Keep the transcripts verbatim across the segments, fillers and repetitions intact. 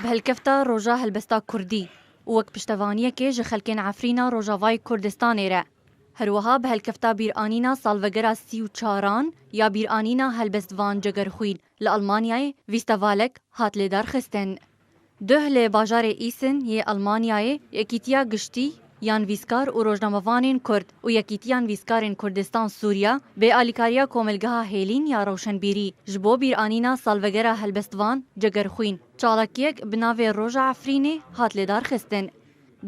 bi helkefta Roja Helbesta Kurdî û wek piştevaniyekê ji xelkên Efrîna Rojavayê Kurdistanê re. Her wiha bi helkefta bîranîna salvegera sî û çaran ya bîranîna helbestvan Cegerxwîn li Almanyayê fîstevalek hat lêdarxistin. Duh li bajarê Îsin yê Almanyayê Yekîtiya Giştî ya Nivîskar û Rojnamevanên Kurd û Yekîtiya Nivîskarên Kurdistan Sûriya bi alîkariya Komilgeha Hêlîn ya Rewşenbîrî ji bo bîranîna salvegera helbestvan Cegerxwîn çalakiyek bi navê Roja Efrînê hat lêdarxistin.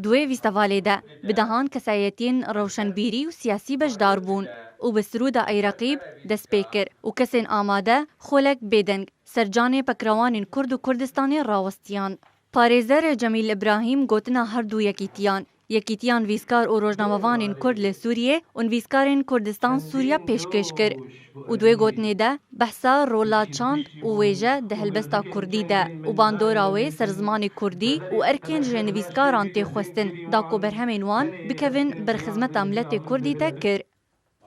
Di wê fîstevalê de bi dehan kesayetiyên rewşenbîrî û siyasî beşdar bûn û bi sirûda Ey Reqîb dest pê kir û kesên amade xolek bêdeng ser canê pekrewanên Kurd û Kurdistanê rawestiyan. Parêzer Cemîl Îbrahîm gotina her du yekîtiyan, Yekîtiya Nivîskar û Rojnamevanên Kurd li Sûriyê û Nivîskarên Kurdistan Sûriya pêşkêş kir û di wê gotinê de behsa rola çand û wêje di helbesta Kurdî de û bandora wê ser zimanê Kurdî û erkên ji nivîskaran tê xwestin da ku berhemên wan bikevin ber xizmeta miletê Kurdî de kir.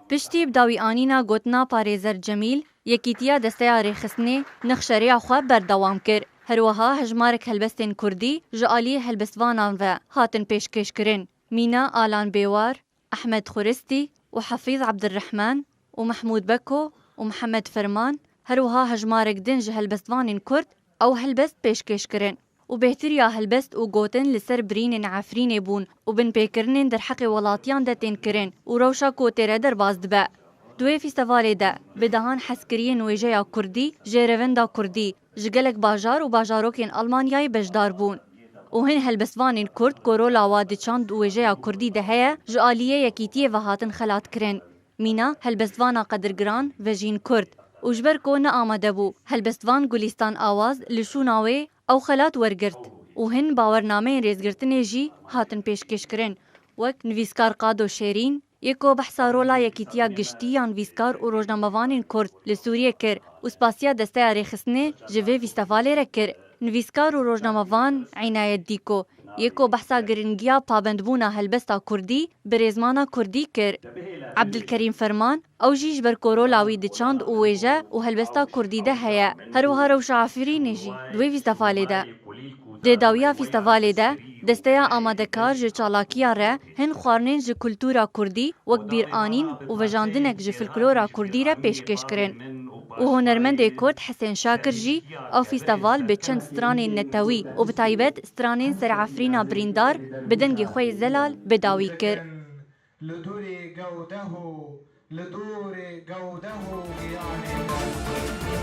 Piştî bi dawî anîna gotina parêzer Cemîl, Yekîtiya Desteya Rêxistinê nexşereya xwe berdewam kir. Her wiha hejmarek helbestên Kurdî ji aliyê helbestvanan ve hatin pêşkêşkirin. Mîna Alan Bêwar, Ehmed Xuristî û Hefîz Ebdirrehman û Mehmûd Beko û Mihemed Ferman, her wiha hejmarek din ji helbestvanên Kurd ew helbest pêşkêş kirin û bêhtiriya helbest û gotin li ser birînên Efrînê bûn û binpêkirinên derheqê welatiyan de tên kirin û rewşa ku tê re derbas dibe. Di wê fîstevalê de bi dehan hezkiriyên wêjeya Kurdî jê revenda Kurdî ji gelek bajar û bajarokên Almanyayê beşdar bûn û hin helbestvanên Kurd ku rola wa di çand û wêjeya Kurdî de heye, ji aliyê Yekîtiyê ve hatin xelatkirin. Mîna helbestvana qedirgiran Vejîn Kurd û ji ber ku ne amade bû helbestvan Gulîstan Awaz li şûna wê ew xelat wergirt û hin bawernameyên rêzgirtinê jî hatin pêşkêşkirin, wek nivîskar Qado Şêrîn yê ku behsa rola Yekîtiya Giştî ya Nivîskar û Rojnamevanên Kurd li Sûriyê kir û spasiya Desteya Rêxistinê ji vê fîstevalê re kir. Nivîskar û rojnamevan Înayet Dîko yê ku behsa giringiya pabendbûna helbesta Kurdî bi rêzmana Kurdî kir. Ebdilkerîm Ferman, ew jî ji ber ku rola wî di çand û wêje û helbesta Kurdî de heye. Her wiha rewşa Efrînê jî di wê fîstevalê de. Di dawiya fîstevalê de, desteya amadekar ji çalakiya re hin xwarinên ji kultura Kurdî wek bîranîn û vejandinek ji folklora Kurdî re pêşkêş kirin. Û hunermendê Kurd Hesên Şakir jî ew fîsteval bi çend stranên netewî û bi taybet stranên ser Efrîna birîndar bi dengê xwe yê zelal bi dawî kir. Li dorê gewdeho, li dorê gewdeho giyanê me.